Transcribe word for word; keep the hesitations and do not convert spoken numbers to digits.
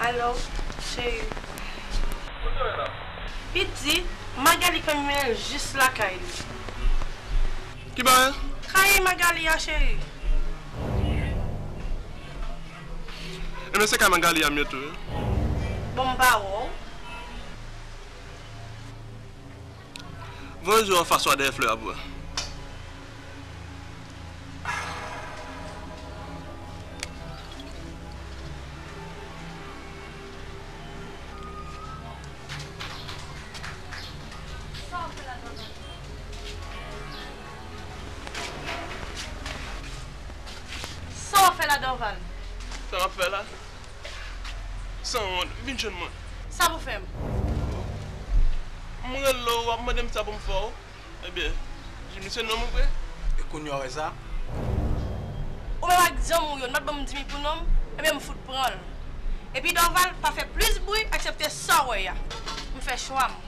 Alo, cheri. Piti, Magali fè m mennen l jis lakay li. Ki bagay? Travay Magali a, cheri. Ebyen, se kay Magali a m ye tou, wi. Bon, m pa wè w. Voye zo anfas ou a dèyè flè a pou mwen. Sa w ap fè la, Dorval? Sa m ap fè la? Sanwont, vin jwenn mwen. Sa pou fè m? M rele w, w ap mande m sa pou m fè w. Ebyen, Jimmy se nonm ou vre? E kounye a w wè sa? Ou menm ak zanmi w yo, n pa t ban m dimi pou nonm, ebyen m fout pran l. Epi Dorval, pa fè plis bri, aksepte sa w wè a. M fè chwa m.